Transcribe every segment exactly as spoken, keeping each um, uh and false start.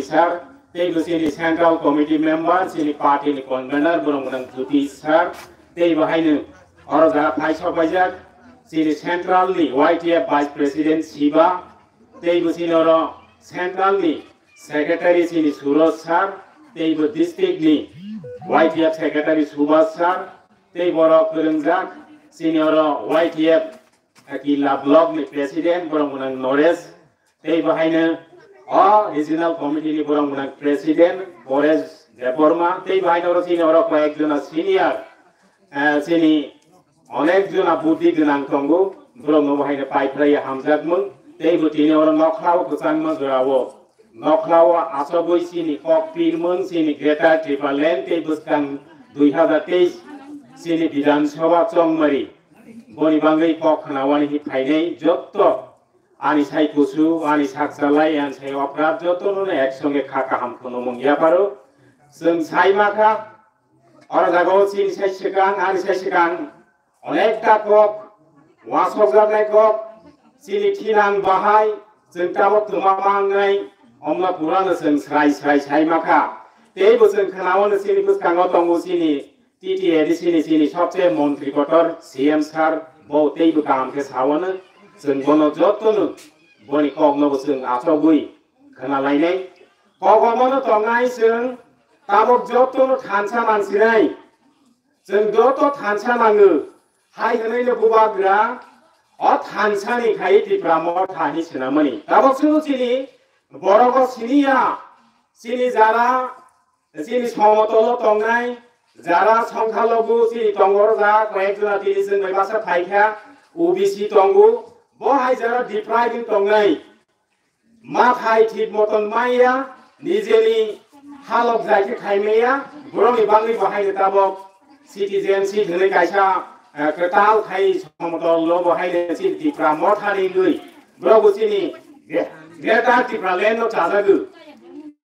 sir, tei bo chini central committee member, chini party ni convener, borok gwnang Jyoti sir, tei bo haino oro jaga phai sok paijak, chini central ni Y T F vice president Siba, tei bo chini oro central ni secretary chini Suraj sir, tei bo district ni Y T F secretary Subhash sir, tei borok kwrwngjak chini oro Y T F Killa block ni president borok gwnang Naresh, tei bo haino o regional committee ni borok gwnang president Paresh Debbarma, tei bo haino oro chini oro koyek jona senior, eh, chini onek jona budhi gwnang tongo, borok no bo haino paiphlai hamjakmung, tei bo tini oro nokhlao kwchangma jorao nokhlao achogwi chini kok pirmung chini Greater Tipraland tei bwskang dui hazar teis chini Bidhan Sabha chongmari. Boni bagwi kok khwnawani hi phainai jotto ani sai kusu, ani sak chalai, ani sai oprat jottono ek songe kha kaham khwnamung yaparo. Chwng sai makha, oro jagao chini sai swkang, ani sai swkang onekta kok, wasokjaknai kok, chini thinang bahai, chwng tabok twma mangnai, omno purano chwng srai srai sai makha. Teibo chwng khwnawano chini bwskango tongo chini T T A D C ni chini sobse montri kotor C M sir, bo teibo kaham khe sawano, chwng bono jottono boni koknobo chwng achogwi khwnalainai. Kogomono tongnai chwng tabok jottono thansa mansinai. Chwng joto thansa nango, hai hwnwi no bubagra o thansa ni khai Tipra Motha hinwi swnamani. Tabok chwng chini borok o siniya, chini jara, chini somotolo tongnai, jara songkhalogo chini tongo, ja koyek jona tini chwng bai masa phaikha, O B C tongo, bo hai jara deprived tongnai. Mathai thik moton maya, nijeni halok jai khe khai maya, borokni bagwi bo haino tabok citizenship hwnwi kaisa, eh, kwtal khai somotol lo bo haino chini Tipra Mothani wngwi. Borok bo chini Gre-, Greater Tipraland no chajago.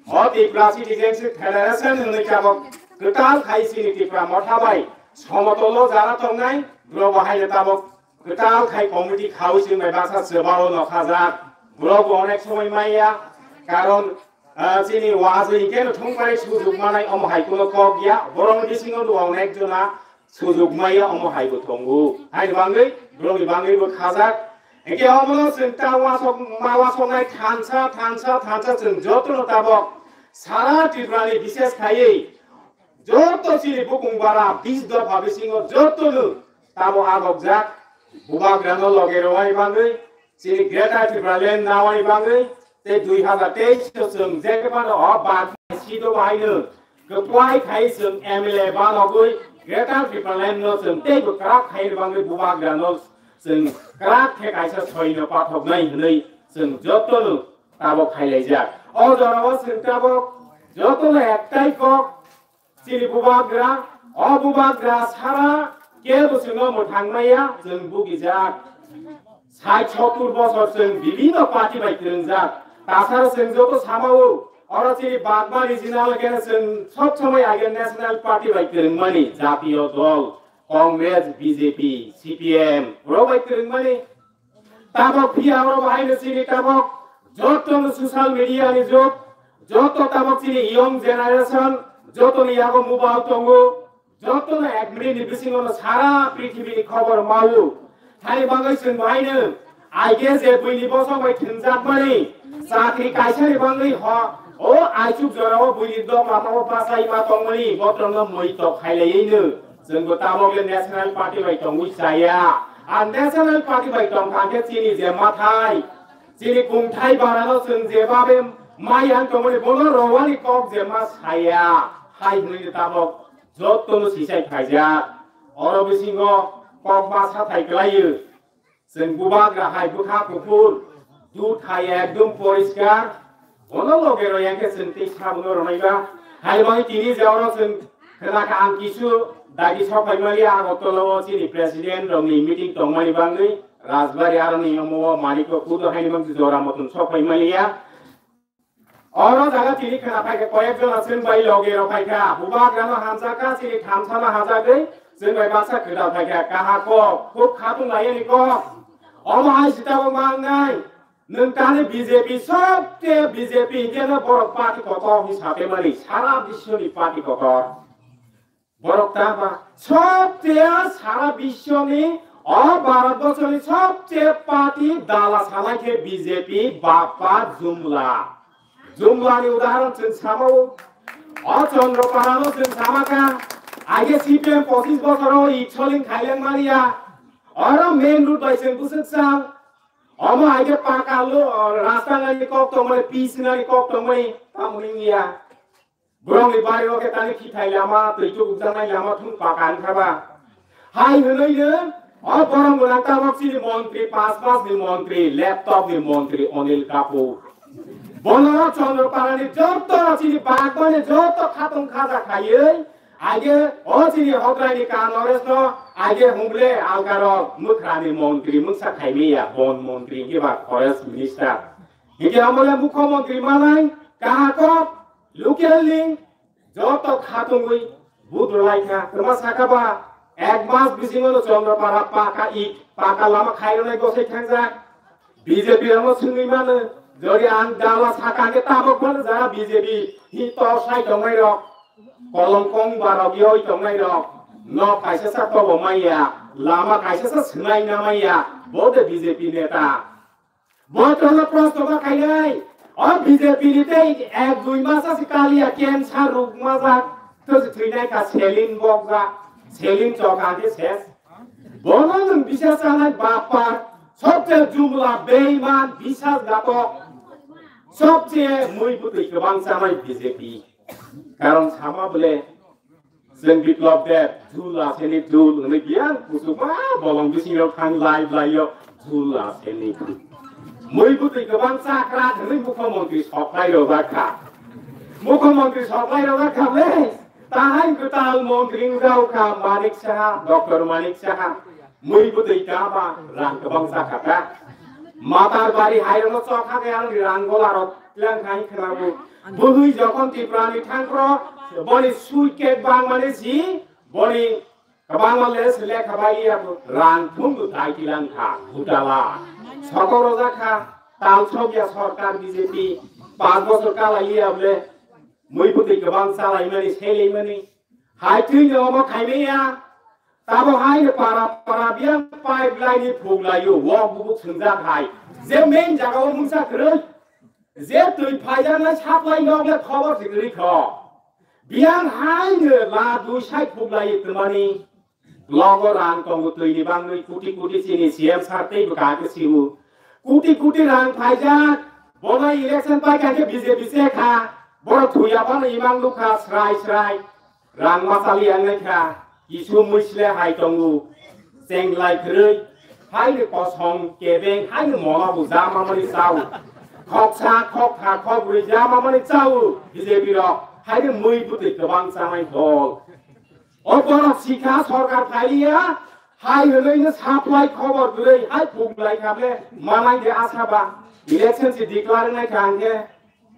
O Tipra Citizenship Federation hwnwi tabok kwtal khai chini Tipra Motha bai somotol lo jara tongnai, borok bo haino tabok kwtal khai committee khao chwng bai baksa chwbao no khajak. Borok bo onek somoi maya, karon, ah, chini wazo hinkhe no thung bai sujuk manai omo hai kuno kok ya. Borok ni bisingo bo onek jona sujuk maya omo hai bo tongo. Haini bagwi borok ni bagwi bo khajak. Hinkhe omo no chwng ta wasok ma wasoknai thansa, thansa, thansa chwng joto no tabok sara Tripura ni bises khaiwi joto chini bukung bara bis dopha bisingo joto no tamo agokjak, bubagrano loge rwani bagwi, chini Greater Tipraland nawani bagwi, tei dui hazar teis o chwng je phano o bak sito bahaino kwplai khai chwng M L A banogwi Greater Tipraland no chwng teibo kwrak khaini bagwi bubagrano chwng kwrak khe kaisa soino pathoknai hwnwi chwng jotono tabok khailaijak. O jorao chwng tabok jotono ektai kok, chini bubagra, o bubagra sara kebo chwngno mwthang maya, chwng bugijak. Sait sottur bosor chwng bibinno party bai kwrwngjak. Tasara chwng joto samao, oro chini Bagma regional khe chwng sob somoi age national party bai kwrwngmani, jatiyo dol, Congress, B J P, C P M, rok bai kwrwngmani. Tabok phiya oro bo haino chini tabok joto no social media ni jug, joto tabok chini young generation, joto ni yago mobile tongo, joto no ek minute ni bisingo no sara prithibi ni khobor mao. Hai bagwi chwng bo haino I K S F ni bosong bai thwngjak mani chakri kaisa ni bagwi ho, o aichuk jora o buini dok lama o bachai ma tongmani botrong no mui tok khailaiwi no. Chwng bo tabok le National Party bai tongwi chaya. A National Party bai tongkha khe chini je mathai, chini kungthai barano chwng je babe mai ang tongmani bono rowani kok je ma saya. Hai hwnwi tabok jotono sisai khaijak. Oro bisingo kok ma sathai kwlaiyo. Chwng bubagra hai bwkha kuphur, dut hai ekdom poriskar. Bono loge rw yang khe chwng tei sabuno rwnai ba. Hai bai tini je oro chwng khwna kha ang kisu dagi sok pai mali Agartala o chini president rok ni meeting tong mani bagwi Rajbari aro ni omo o Manikyo Kudo hai ni mang jora moton sok pai mali ya. Oro jaga tini khwna phai kha, koyek jona chwng bai loge rok phai kha. Bubagrano hamjak kha, chini thansa no hamjagwi chwng bai baksa kwtal phai kha. Kaha kok, khub khatung laiyani kok. Omo hai sitabo mangnai. Nwng tani B J P, sobcheye B J P hinkhe no borok party kotor hinwi saphaimani, sara biswni party kotor. Borok tama sobcheye sara biswni, o Bharat borchoni sobcheye party dala salai khe B J P, bappa jumla. Jumlani udahoron chwng samao. O Chandraparano chwng samakha. Aige C P M pochis bosoro itsoling khaileng mania. Oro main road bai chwng bwswk chal. Omo aige paka lo, rasta nani kok tongmani, pitch nani kok tongmani, tamoni ya. Borokni bari o khe tani khithai lama, twi chukjaknai lama thung paka wngkha ba. Hai hwnwi no, o borok gwnang tabok chini montri, pas pas ni montri, laptop ni montri Anil Kapoor. Bono Chandraparani joto chini bagmani joto khatung khaja khaiwi, aige o chini Hograi ni Ka Naresh no aige humble algarok mwkhrani montri mungsa khaimaya, bon montri hinkhe ba forest minister. Hinkhe amole mukhyamantri manai kahakok local ni joto khatungwi vote rwlaikha. Kwma sakha ba, ek mas bisingo no Chandrapara paka it, paka lama khairwnai bosai thangjak. B J P rokno swngwi mano, jodi ang dala saka hwnkhe tabok phano jara B J P hi torsai tongnai rok, kolom kong barok yoi tongnai rok, nok kaisa sa tobo maya, lama kaisa sa swnai na maya, bo de B J P neta. Bo tono prosto ba khainai. O B J P ni tei ek dui masa si kaliya cancer ruk majak. To si thwinai ka selin bokjak. Selin choka khe ses. Bono nwng bisa chanai bapar. Sobche jumla beiman bisas gatok. Sobche mui bwtwi kwbang chanai B J P. Karon sama bole Chwng Biplop Deb, jul aseni jul, hwnwi biyang kuchukma bolong bisingo thang lai laio, jul aseni. Mui bwtwi kwbang chakra hwnwi mukhyamantri soklai rojak kha. Mukhyamantri soklai rojak kha le, tahai kwtal mantri wngjago kha Manik Saha, Doctor Manik Saha. Mui bwtwi kama rang kwbang chakha ta. Matar bari hairokno chokha khe ang rang golarok tlang khai khwnabu. Bwlwi jokhon Tiprani thangkro boni suitcase bangmani si boni kwbangma les lekha bai ya rang thumdu dai tilang kha butala. Sokoro jakha tal sokya sorkar B J P pas bosor kalai ya bole mui bwtwi kwbang chalaimani selaimani. Hai thwino omo khaimaya. Tabo hai para para biyang pipeline ni phuk laio, wok bubuk swngjak hai. Je main jaga o mungsa kwrwi. Je twi phaijaknai supply nok le khobor se kwrwi kho. Biyang hai no la dui sai phuk lai twmani. Logo rang tongo twi ni bangwi kuti kuti chini C M sir tei bwkha khe sibu. Kuti kuti rang phaijak. Bono election pai kha khe B J P se kha. Borok thuya phano imang nukha srai srai. Rang machali ang nai kha, kisu mwisle hai tongo, chenglai kwrwi, hai ni kosong kebeng, hai ni mono bo jama mani chao, khoksa, khokha, khokbrwi jama mani chao, B J P rok, hai ni mui bwtwi kwbang chanai dol. O borok sikha sorkar phailiya, hai hwnwi no supply khobor kwrwi, hai phunglai kha ble, manai de asa ba, election si declare nai kha ang khe,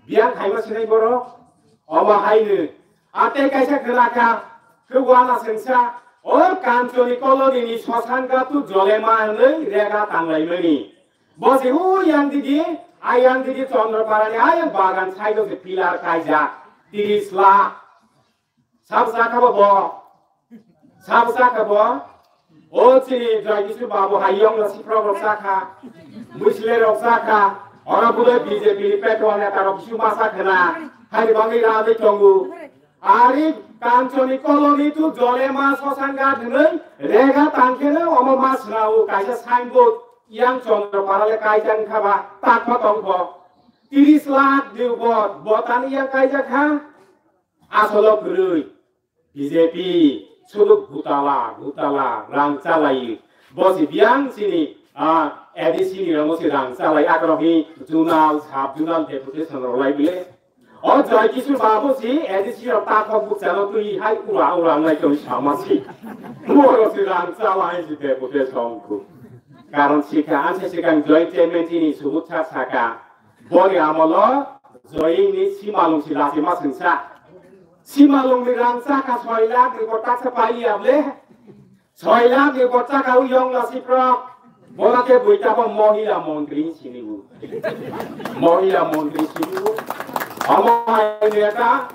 biyang khaima sinai borok, omo hai no, Atei kaisa khwlakha, khe wana sengsa, o Kanchoni colony ni Sosangatu Jolema hwnwi rega tanglaimani. Bo se o yang digi, a yang digi Chandrapara ni ayang bagan side o se pillar kaijak, tiris lakh. Sab sakha bo bo. Sab sakha bo. O chini Joy Kishore babu hai yong no siprok rok sakha. Mwisle rok sakha. Oro budai B J P ni petrol neta rok kisu masa khna. Hai bangwi ragwi tongo. Ari Kanchoni colony tu Jolema Sosanghat hwnwi rega tangkheno omo ma swnao kaisa signboard yang Chandrapara le kaijak wngkha ba takma tongkho. Tiris lakh ni bo botani yang kaijak kha. Asolo kwrwi. B J P sudu gutala gutala rang chalai. Bo si biyang sini, ah, A D C ni rang si rang chalai akrohi zonal, sub zonal deputation rok lai bile. O Joy Kishore babu si A D C rok takhok bukchano twi hai ura ura nai tong sama si. Boro si rang chalai si deputation ku. Karon sikha anse sikang joint chairman chini subut sa saka. Boni amolo Joying ni simalung si lasi ma sengsa. Simalung ni rang saka soi lakh ni kotak sa pai ya ble. Soi lakh ni botsa kau yong la siprok. Bono khe buitabo mohila montri sinibu. Mohila montri sinibu. Omo hai neta,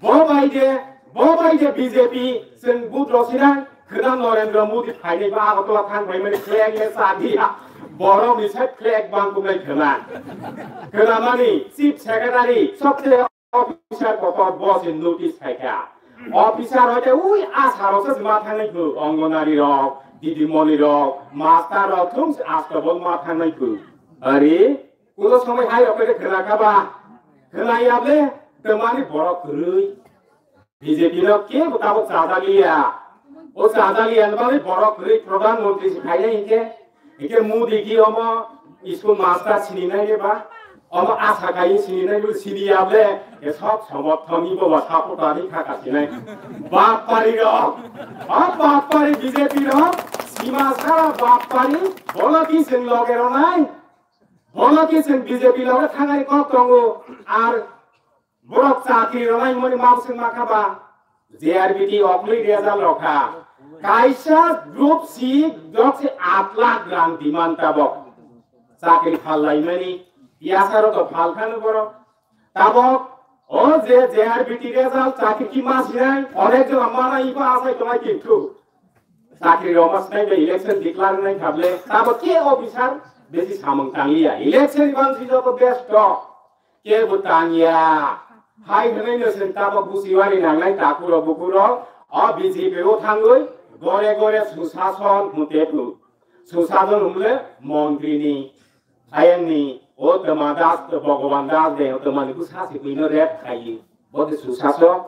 bo bai de, bo bai de B J P, chwng but rosina, khwna Narendra Modi phainai ba Agartala thang bai mani flag le chadiya. Borok ni sai flag bang kumnai khwna. Khwna mani, chief secretary, sobse officer kotor boss in notice khaikha. Officer hoite ui asa rok se ma thangnai khu, Anganwadi rok, didimoni rok, master rok thung se asta bol ma thangnai khu. Ari, kulo somoi hai rok ke khwna kha ba? Khwna ya ble, temani borok kwrwi. B J P no ke bo tabok chajaliya. O chajaliya ni bagwi borok kwrwi pradhan mantri se khainai hinkhe. Hinkhe Modi ki omo school master sini nai le ba? Omo asa kai sini nai le sini ya ble? Ke sok somorthon ni bo ba supporter ni kha ka sinai. Bapari rok. O bapari B J P rok. Sima sara bapari. Bono ki sing loge ronai. Bono ki sing B J P loge thangai kok tongo. Ar Borok chakri rwnai hwnmani mabswk ma kha ba? J R B T okli result rok kha. Kaisa group C dok se aat lakh rang demand tabok. Chakri phal laimani, yasa rok to phal khano borok. Tabok, o je J R B T result chakri ki ma sinai, onek jora mana iba asai tongai kintu. Chakri rok ma sinai be election declare nai khable, tabok ke officer besi samung tangliya. Election iban si joto best to. Kebo tangya. Hai hwnwi no chwng tabok busiwari nangnai takhurok bukhurok o B J P o thangwi gore gore susason hwnte phu. Susason hwnle montrini, ayangni, o Tma Das, Bhagavan Das de, o Tmani bwsa se buino rep khayi. Bo de susason.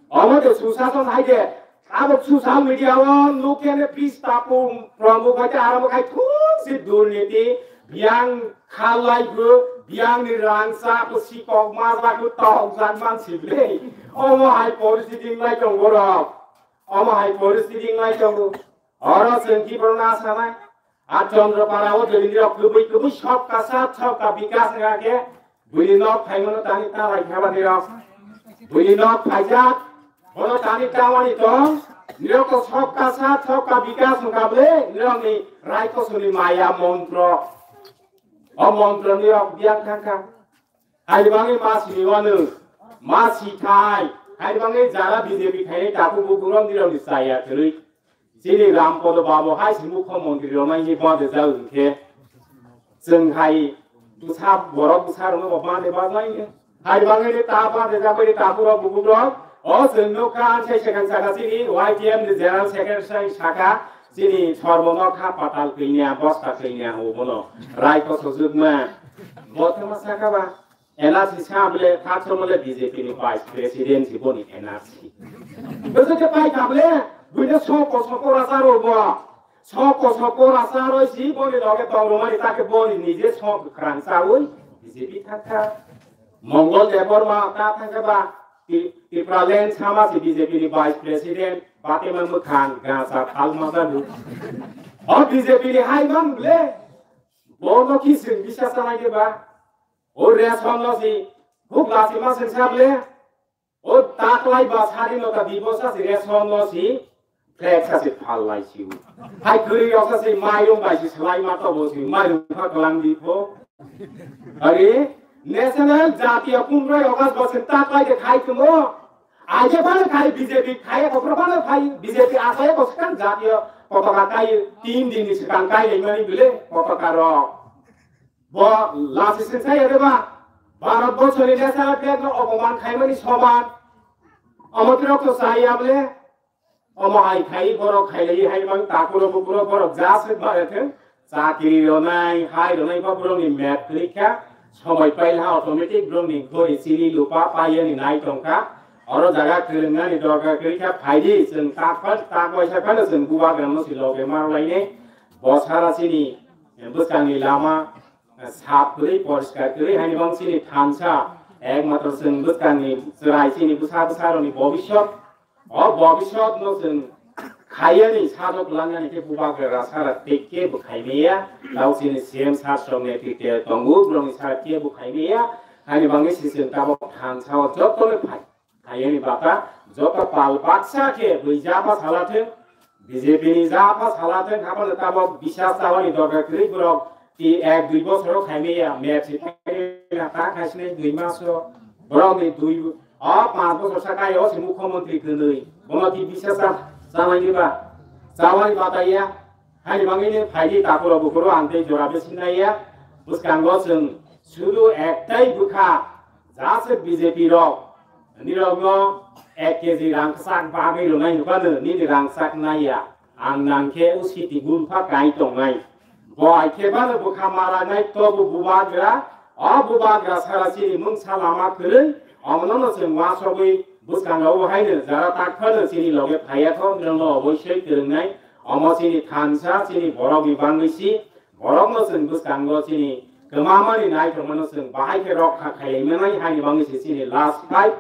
Omo de susason hai de, abo social media o nukhe ne pis tapu prombo khai te aramo khai thung si durniti, biyang khalai bu, biyang ni rangsa bu sikok ma ba bu tok jan man si ble. Omo hai poristiti nai tong borok. Omo hai poristiti nai tong. Oro chwng ki borok na sanai. Ar Chandrapara o jodi nirok kwbwi kwbwi sobka sat sobka bikas wngkha khe buini nok phaimano tani ta lai khaba nirok. Buini nok phaijak, bono tani tamani tong, nirok to sobka sat sobka bikas wngkha ble nirokni raikosoni maya montro. O montro nirok biyang thangkha. Haibangni ma sini wano, ma si thai, haibangni jara B J P khai tapu bukurom nirokni chaya kwrwi. Chini Rampodo Babu hai se mukho montri rok nai ni bade ja hwnkhe, chwng hai bwsa borok bwsa rok no bade ba nai ne. Hai bangwi ni ta bade ja bai ta puro bubu rok. O chwng no kan se second saka chini Y T M ni general secretary saka chini sormo no kha patal kwinya bosta kwinya ho bono. Rai ko sojukma. Bo thama saka ba. N R C sa bole, thak sa bole B J P ni vice president si boni N R C. Bese ke pai ka bole, buine soko soko rasa ro bo. Soko soko rasa ro si boni loge tong ro mani ta ke boni nije sok kran sa ui B J P thak kha. Mongol Debbarma ta thak kha ba. Ti-, Tipraland sama si B J P ni vice president, bate mang bwkhang, gasa thal ma da lu. O B J P ni hai mang bole. Bo no ki sing bisa sa lai ke ba. O ration no si, huk lasi ma sing sable. O taklai ba sari no ta dibo sa si ration no si, flag sa si phal lai si u. Hai kuri yok sa si mairung bai si slai ma to bo si, mairung pha kalang di pho. Ari, national jatiyo pundroi August bo sing taklai de khai tumo. Aje phano khai B J P khai ko phano khai B J P asai ko sekan jatiyo potoka kai tin din ni sekan kai le mani bile potoka ro. Bo lasi sing sai ade ba? Bharat borso ni national flag no opoman khaimani soman. Omo tirok to sai able. Omo hai khai borok khailai hai mang takuro bukuro borok ja se bare theng. Chakri ronai, hai ronai ba borok ni map klikha. Somoi pailha automatic borok ni gori chini lupa paiya ni nai tongkha. Oro jaga kwrwngna ni dorkar klikha phaidi chwng tak phar tak waisa phano chwng bubagra no si loge mar laine. Bo sara chini bwskang ni lama sap kwrwi, poriskar kwrwi, haini bang chini thansa, ekmatro chwng bwskangni chwrai chini bwsa bwsarokni bobiswt. O bobiswtno chwng khaiyani sajwk langnani khe bubagra sara tei kebo khaimaya, tao chini C M sir songni tei tel tongo, borokni sara kebo khaimaya, haini bangwi si chwng tabok thansa o jotono phai. Hayani bata joto pal baksa khe bui jaba salathwng, B J P ni ja pha sala thang kha phano tabok bisas chawani dorkar kwrwi borok ti ek dui bosoro khaimaya map si phaina ta khaisinai dui maso borok ni dui o panch bosor sa kai o si mukhyamantri kwnwi bono ti bisas cha chawani ba chawani bataya hani bangwi ni phaidi takuro bukuro ang tei jora besinaya bwskango chwng sudu ektai bwkha jase B J P rok nirokno ek K G rang sak bagwi rwnai hwnkhe nini rang sak naiya. Ang nang khe o siti gulpha kai tongnai. Bo ai khe bano bwkha maranai tobo bubagra. O bubagra sara chini mungsa lama kwrwi. Omono no chwng wasogwi bwskango o haino jara tak phano chini loge phaiya tho nirokno oboisoi kwrwngnai. Omo chini thansa chini borokni bangwi si. Borokno chwng bwskango chini kwmamani naithokmano chwng bahai khe rokha khailaimanai haini bagwi se chini last fight.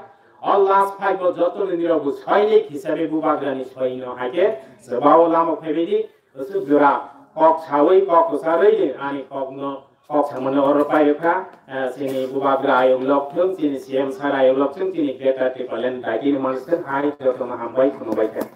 O last fight bo joto ni nirok bo soilik hisabe bubagrani soino hai khe chwbao lama phaibaidi usuk jora kok sawi kok kwcharwi ani kokno kok samano oro pairwkha. Eh, chini bubagra ayuk lokthung, chini C M sir ayuk lokthung, chini Greater Tipraland daitini manswk hai jotono hambai khunubaikhai.